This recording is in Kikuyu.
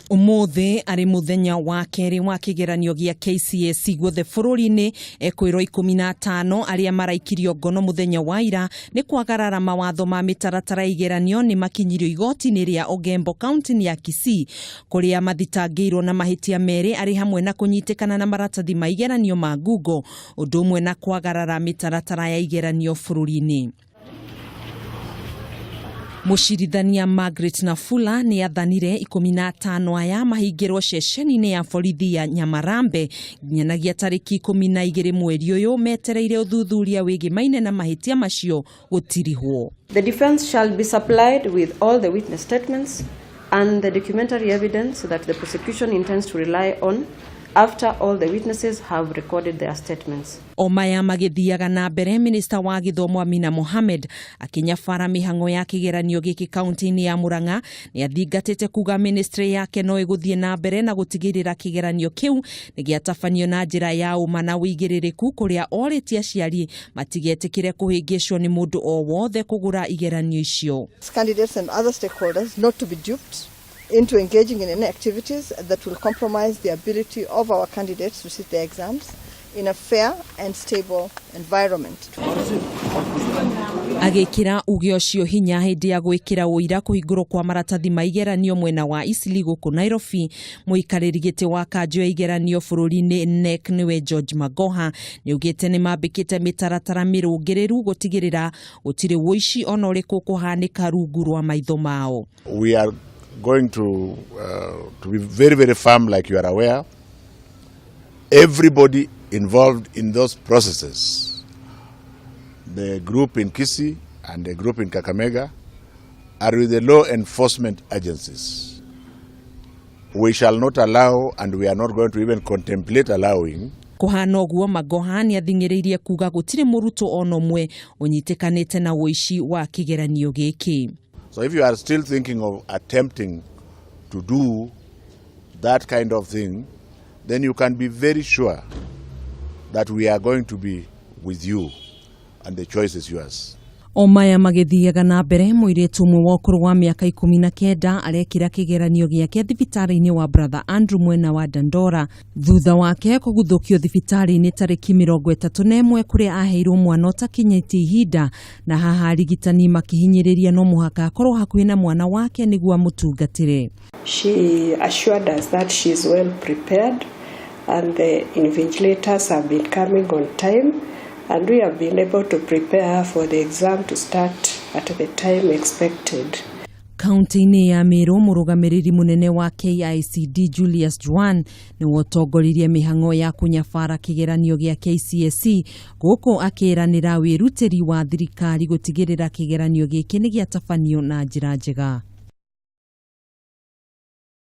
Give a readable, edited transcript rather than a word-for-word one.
Ũmũthĩ arĩ mũthenya wa kerĩ wa kĩgeranio gĩa KCSE guothe bũrũri-inĩ, ekwĩrwo 15 arĩa maraikirio ngono mũthenya wa ira nĩ kwagarara mawatho ma mĩtaratara ya igeranio nĩ makinyirio igoti-inĩ rĩa Ogembo kaunti-inĩ ya Kisii, kũrĩa mathitangĩirwo na mahĩtia merĩ arĩ hamwe na kũnyitĩkana na maratathi ma igeranio ma ngungo, ũndũ ũmwe na kwagarara mĩtaratara ya igeranio bũrũri-inĩ. Mũcirithania Margaret Nafula nĩ athanire 15 aya mahingĩrwo ceceni-inĩ ya borithi ya Nyamarambe nginyanagia tarĩki 12 mweri ũyũ, metereire ũthuthuria wĩgĩmaine na mahĩtia macio gũtirihwo. The defense shall be supplied with all the witness statements and the documentary evidence that the prosecution intends to rely on after all the witnesses have recorded their statements. O maya magĩthiaga na mbere, minista wa gĩthomo Amina Mohamed akĩnyabara mĩhang'o ya kĩgeranio gĩkĩ kaunti-inĩ ya Murang'a nĩ athingatĩte kuga ministry yake no ĩgũthiĩ na mbere na gũtigĩrĩra kĩgeranio kĩu nĩ gĩatabanio na njĩra ya ũma na ũigĩrĩrĩku, kũrĩa orĩtie aciari matigetĩkĩre kũhĩngĩcwo nĩ mũndũ o wothe kũgũra igeranio icio. Candidates and other stakeholders not to be duped into engaging in any activities that will compromise the ability of our candidates to sit their exams in a fair and stable environment. Agĩkĩra uge ũcio hinya hĩndĩ ya gwĩkĩra ũira kũhingũrwo kwa maratathi ma igeranio mwena wa Eastleigh gũkũ Nairobi, mũikarĩri gĩtĩ wa kanjũ ya igeranio bũrũri-inĩ KNEC, nĩwe George Magoha, nĩ augĩte nĩ mambĩkĩte mĩtaratara mĩrũngĩrĩru gũtigĩrĩra gũtirĩ ũici ona ũrĩkũ kũhanĩka rungu rwa maitho mao. We are going to be very, very firm, like you are aware. Everybody involved in those processes, the group in Kisii and the group in Kakamega, are with the law enforcement agencies. We shall not allow, and we are not going to even contemplate allowing, Kũhana ũguo, Magoha nĩ athing'ĩrĩirie kuga gũtirĩ mũrutwo ona ũmwe ũnyitĩkanĩte na ũici wa kĩgeranio gĩkĩ. So if you are still thinking of attempting to do that kind of thing, then you can be very sure that we are going to be with you and the choice is yours. O maya magĩthiaga na mbere, mũirĩtu ũmwe wa ũkũrũ wa mĩaka 19 arekĩra kĩgeranio gĩake thibitarĩ-inĩ wa Brother Andrew mwena wa Dandora, thutha wake kũguthũkio thibitarĩ-inĩ tarĩki 31, kũrĩa aheirwo mwana ũtakinyĩtie ihinda, na haha arigitani makĩhinyĩrĩria no mũhaka akorwo hakuhĩ na mwana wake nĩguo amũtungatĩre. She assured us that she is well prepared and the invigilators have been coming on time, and we have been able to prepare her for the exam to start at the time expected. Kaunti-inĩ ya Meru, mũrũgamĩrĩri mũnene wa KICD Julius Juan nĩwe ũtongoririe mĩhang'o ya kũnyabara kĩgeranio gĩa KCSE gũkũ, akĩranĩra wĩrutĩri wa thirikari gũtigĩrĩra kĩgeranio gĩkĩ nĩ gĩatabanio na njĩra njega.